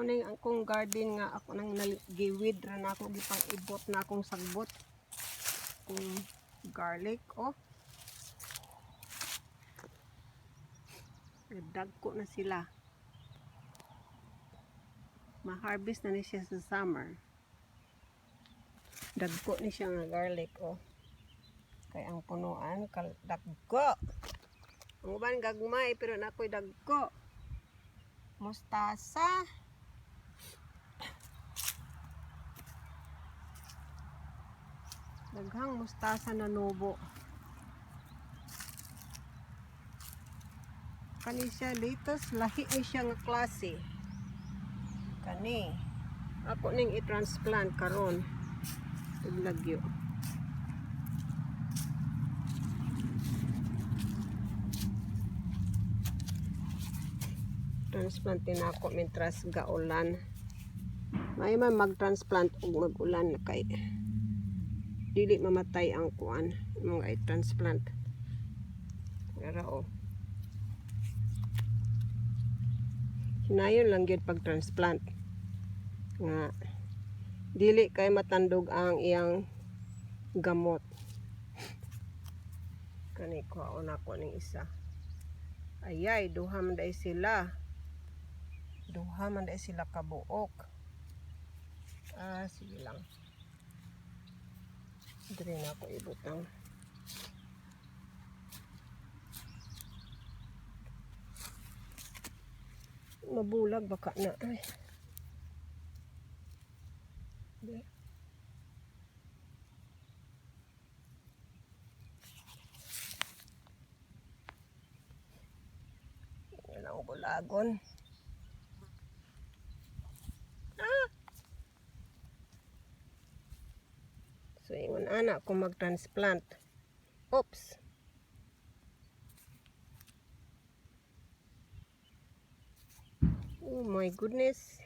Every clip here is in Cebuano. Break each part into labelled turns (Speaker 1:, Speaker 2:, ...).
Speaker 1: Mao ning akong garden nga ako nang giwid ra na ako, gipang ibot na akong sagbot. Kung garlic, oh. Dagko na sila. Ma-harvest na ni siya sa summer. Dagko ni siya nga garlic, oh. Kay ang punuan kal dagko. Ang uban gagmay, pero nakoy dagko. Mustasa. Daghang mustasa na nubo. Kani siya latest, lahi ni siya nga klase. Kani. Ako ning i-transplant karon. Ug lagyo. Transplant din ako mintras gaulan. May man mag-transplant ug mag-ulan kay dili mamatay ang kuan mga i-transplant. Pero oh. Hinayon lang gyud pag transplant nga dili kay matandog ang iyang gamot. Kani kuhaon nako ning isa. Ayay, duha man diay sila. Duha man diay sila kabuok. Ah, sige lang. Diri na ako ibutang. Mabulag baka na. Ay. Di. Yan ang bulagon. Ah! So, ingon ana kung mag-transplant. Oops! Oh my goodness.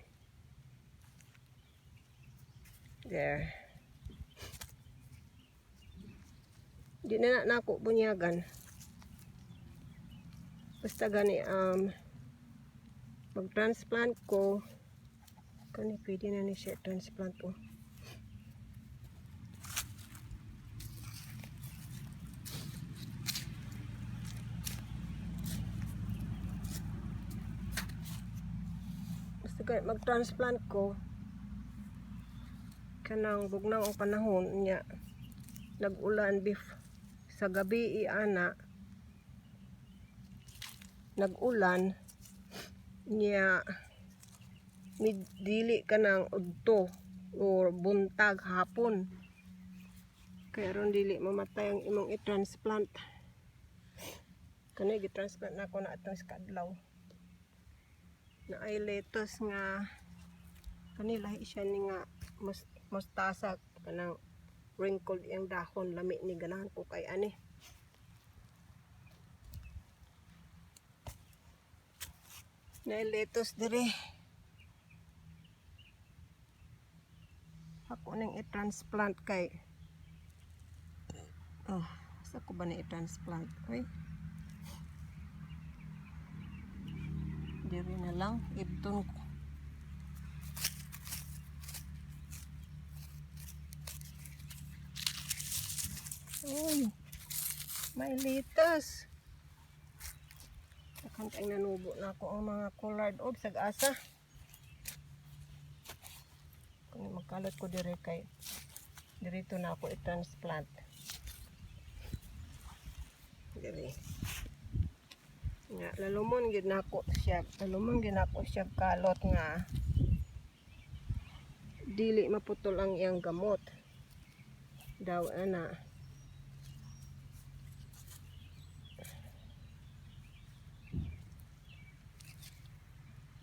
Speaker 1: There. Di na na nako bunyagan. Basta gani mag-transplant ko, kani pwede na ni siya transplant, oh. Basta gani mag-transplant ko, kanang bugnaw ang panahon niya, nag-ulan bef sa gabi iana, nag-ulan niya, dili ka ng udto or buntag, hapon, kaya ron dili mamatay ang imong i-transplant. Kani gi-transplant na ako na atong sa kadlaw na ay lettuce nga kani, lahi siya ni nga mustasa, kanang wrinkled iyang dahon. Lami ni, ganahan ko kay ani. Na lettuce dire, ako ning i-transplant kay, oh, sa ko ba ni i-transplant? Oy, dire na lang ibton ko. Uy, may lettuce. Daghan kay nanubo na ako ang mga collard og sag-asa. Kung magkalot ko dire kay dirito na ako i-transplant. Dire. Nga lalumon gyud nako siya, lalumon gyud nako siya kalot nga dili maputol ang iyang gamot. Daw ana.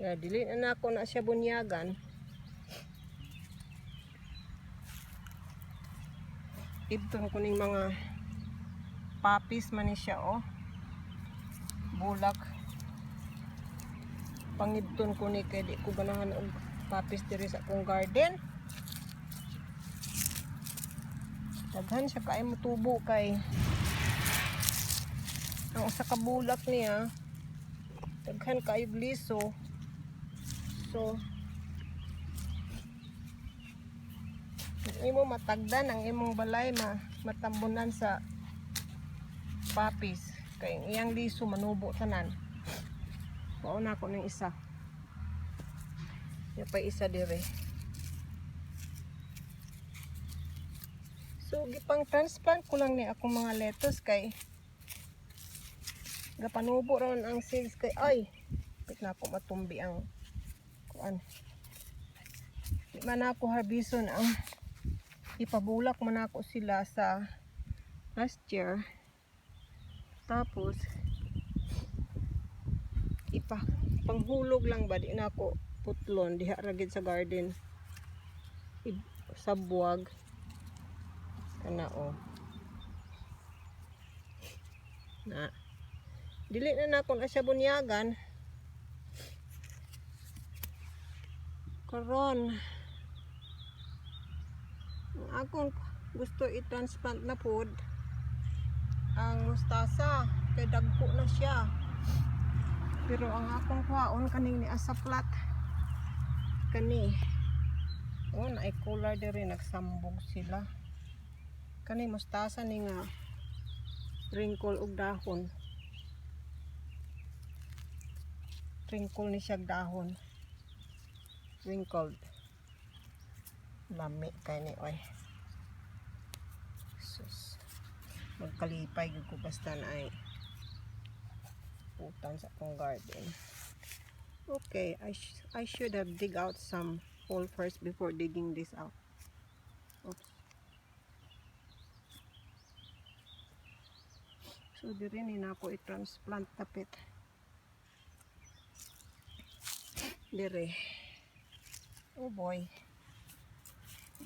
Speaker 1: Ya, dili na nako na siya bunyagan. Ibton ko ning mga papis man ni siya, oh. Bulak. Pangibton ko ni kay di ko ganahan og papis diri sa akong garden. Daghan siya kay motubo kay ang usa ka bulak niya daghan kaayo liso. So, Imo matagdan ang imong balay, matambunan sa poppies. Kay ang iyang liso manubo tanan. Mao na ako ng isa. Yung pa isa dire. So gipang transplant ko lang ni akong mga lettuce kay gapanubo ron ang seeds kay, ay, pit na ako matumbi ang kuan. Di man ako harbison ang ipabulak man ako sila sa last year. Tapos ipa panghulog lang ba, di na ako putlon diha ra gid sa garden. Sa buwag kana oh. Na dili na nako na siya bunyagan karon. Ang akong gusto i-transplant na pod ang mustasa kay dagko na siya, pero ang akong kuhaon kaning ni asa plat kani. Oh, naay collar diri, nagsambog sila. Kani mustasa ni nga wrinkle og dahon, wrinkle ni siya dahon, wrinkled. Lami kay ni oy. Sus, magkalipay gyud ko basta na ay putan sa akong garden. Okay, I should have dig out some hole first before digging this out. Oops. So diri ni na ako i-transplant tapit dire. Oh boy,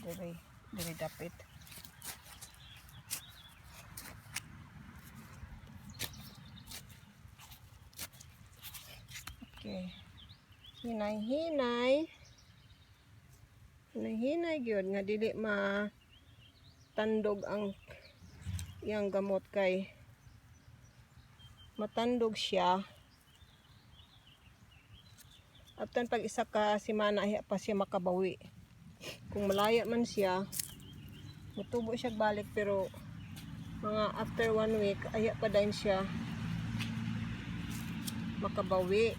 Speaker 1: dire, dire dapit. Okay, hinay hinay, hinay hinay gyud nga dili ma tandog ang iyang gamot, kay matandog siya. After pag isa ka semana, ayha pa siya makabawi. Kung malaya man siya, mutubo siya balik, pero mga after one week ayha pa din siya makabawi.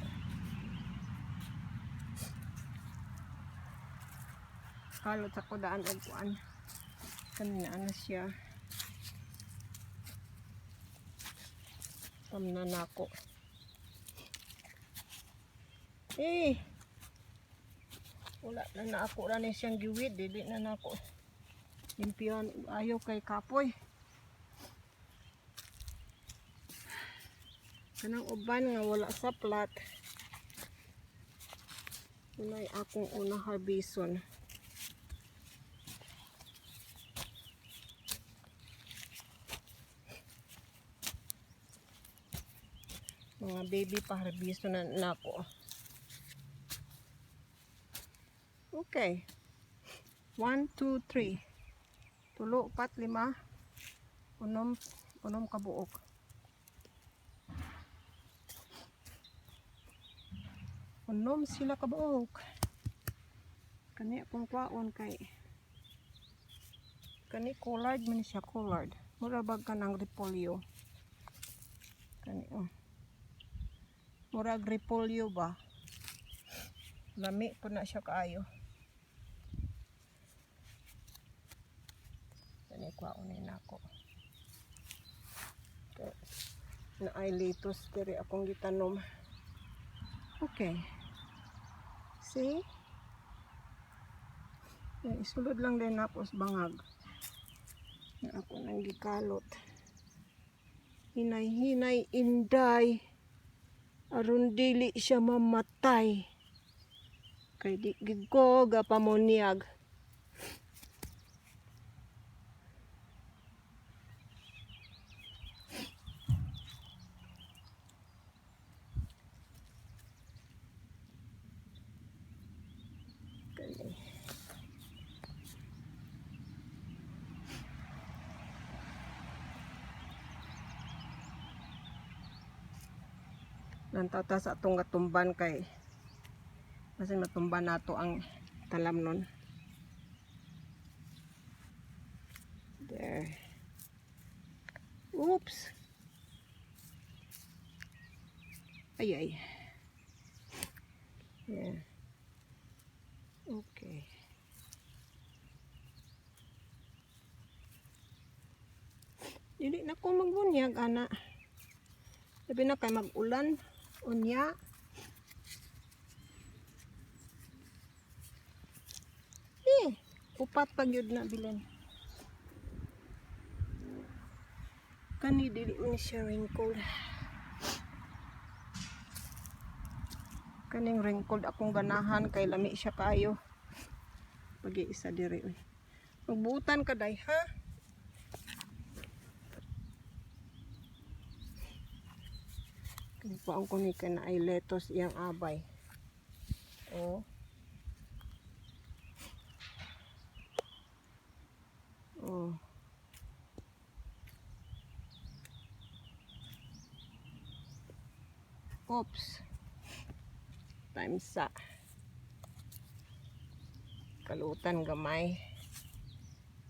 Speaker 1: Kalot sa kudaan og kuan. Kanina na siya. Tamna nako. Eh. Wala na na ako ra ni siyang giwid, dili na nako. Limpiyon ayaw kay kapoy. Kanang uban nga wala sa plat. Unay akong una harbison. Mga baby pa harbison na nako. Okay. 1, 2, 3. Tulo, upat, lima. Unom, unom kabuok. Unom sila kabuok. Kani akong kwaon kay kani collard man siya, collard. Mura bag kanang repolyo. Kani oh. Murag repolyo ba? Lami po na siya kaayo. Kani kwaon ni nako. Kay naay lettuce diri akong gitanom. Okay. See? Yan, isulod lang din ako sa bangag. Na ako nang gikalot. Hinay-hinay inday. Aron dili siya mamatay. Kay di gid ko gapamunyag. Kay Lantaw ta sa atong gatumban kay basin matumban nato ang talamnon. There. Oops. Ay ay. Yeah. Okay. Dili na ko magbunyag ana. Labi na kay mag-ulan unya. Eh, upat pa gyud na bilin. Kani dili man siya wrinkled. Kaning wrinkled akong ganahan kay lami siya kaayo. Pagi isa diri oy. Magbuutan ka day, ha? Kani pa ang kuni kay naay lettuce iyang abay. Oh. Oh. Oops. Times sa kalutan gamay.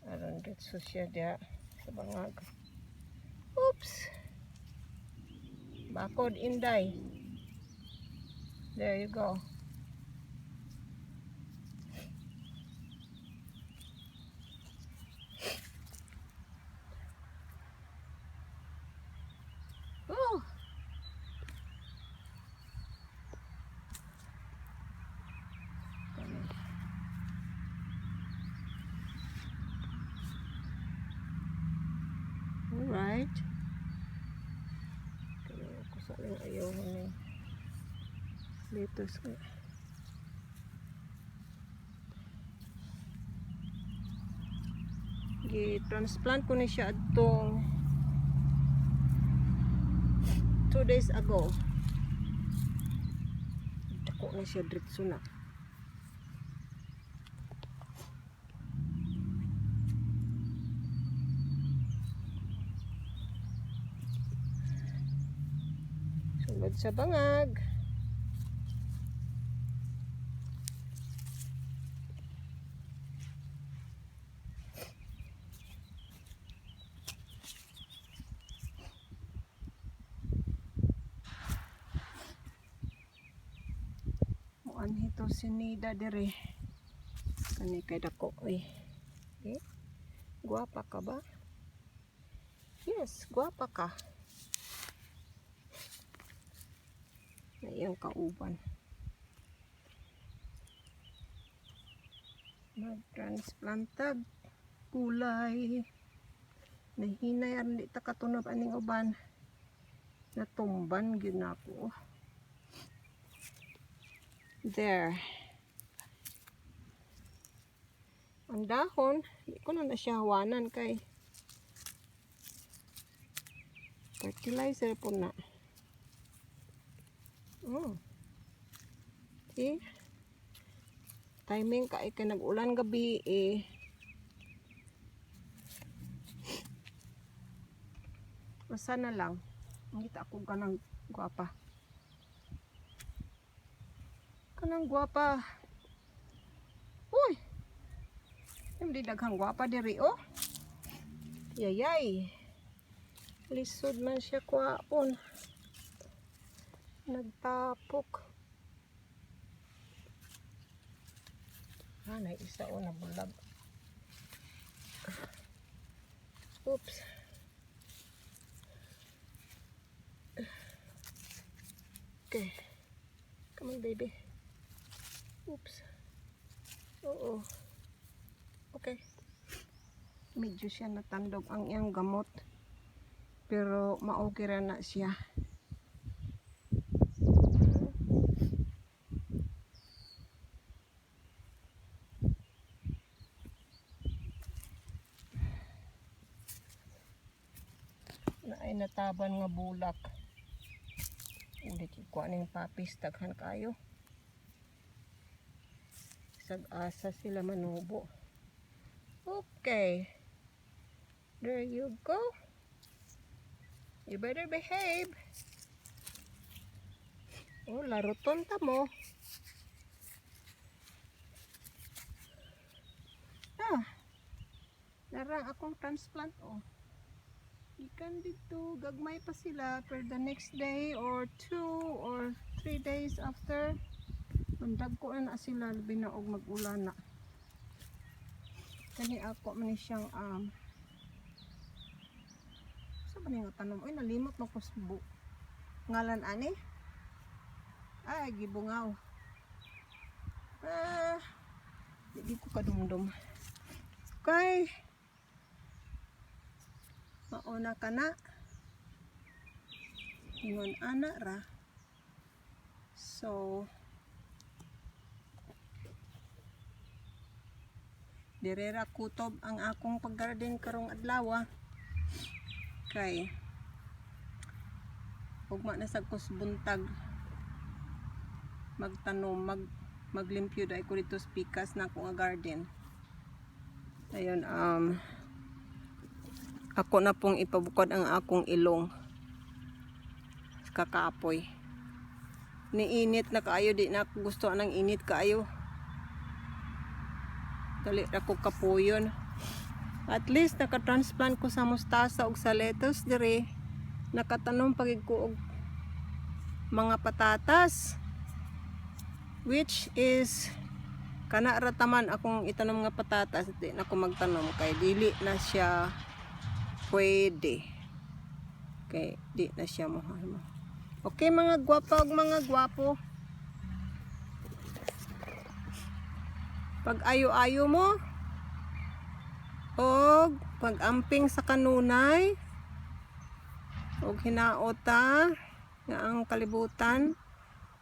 Speaker 1: Aron ditso siya diya sa bangag. Oops. Bakod, inday. There you go. Oh. Kani. Alright. Kaya ako sa aling ayaw ni lettuce nga. Gi-transplant ko ni siya adtong 2 days ago. Dako na siya diretso na. Sulod sa bangag. Muanhi to si Nida dire. Kani kay dako oy. Okay. Guwapa ka ba? Yes, guwapa ka. Na iyang kauban. Mag-transplantag gulay. Nahinay aron di ta katunob aning uban. Natumban gyud nako. There. Ang dahon, di ko na na siya hawanan kay fertilizer po na. Oh. See? Timing kay kay nag-ulan gabi eh. Basta na lang. Ngita ako kanang guwapa. Kanang guwapa. Uy! Hindi daghang guwapa diri oh. Yayay. Lisod man siya kuhaon. Nagtapok. Ah, na isa oh, nabulag. Oops. Okay. Come on, baby. Oops. Oo. Okay. Medyo siya natandog ang iyang gamot. Pero maokay ra na siya. Naay nataban nga bulak. Ulit ko aning papis daghan kayo. Sag asa sila manubo. Okay. There you go. You better behave. Oh, laruton ta mo. Ah. Laro. Arang akong transplant, oh. Gikan dito, gagmay pa sila, pero the next day or 2 or 3 days after, mandagko na na sila, labi na og mag-ulan na. Kani ako man ni siyang sa ba ni nga tanom? Ay, nalimot na ko sa ngalan ani. Ay, gibungaw. Ah, di ko kadumdum. Okay. Mauna ka na. Ingon ana ra. So, dire ra kutob ang akong paggarden karong adlaw. Kay ugma na sa kus buntag magtanom, maglimpyo dai ko dito sa pikas na akong nga garden. Ayun, ako na pong ipabukod ang akong ilong. Kakapoy. Niinit na kaayo, di na ako gusto anang init kaayo. Dali ra ko kapuyon. At least naka-transplant ko sa mustasa ug sa lettuce dire. Nakatanom pagid ko og mga patatas. Which is kana ra taman akong itanom nga patatas, di na ako magtanom kay dili na siya pwede. Kay di na siya mo. Okay, mga gwapa ug mga gwapo. Pag ayo-ayo mo og pag-amping sa kanunay og hinaota nga ang kalibutan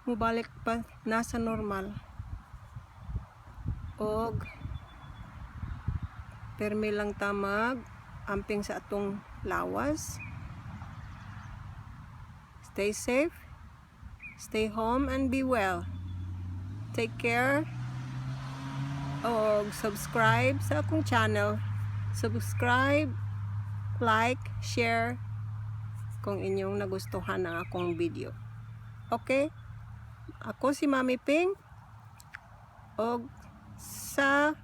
Speaker 1: mubalik pa nasa normal og permi lang ta mag amping sa atong lawas. Stay safe, stay home and be well. Take care og subscribe sa akong channel. Subscribe, like, share kung inyong nagustuhan ang akong video. Okay? Ako si Mami Ping og sa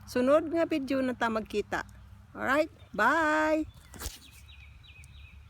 Speaker 1: sunod nga video na ta magkita. Alright? Bye!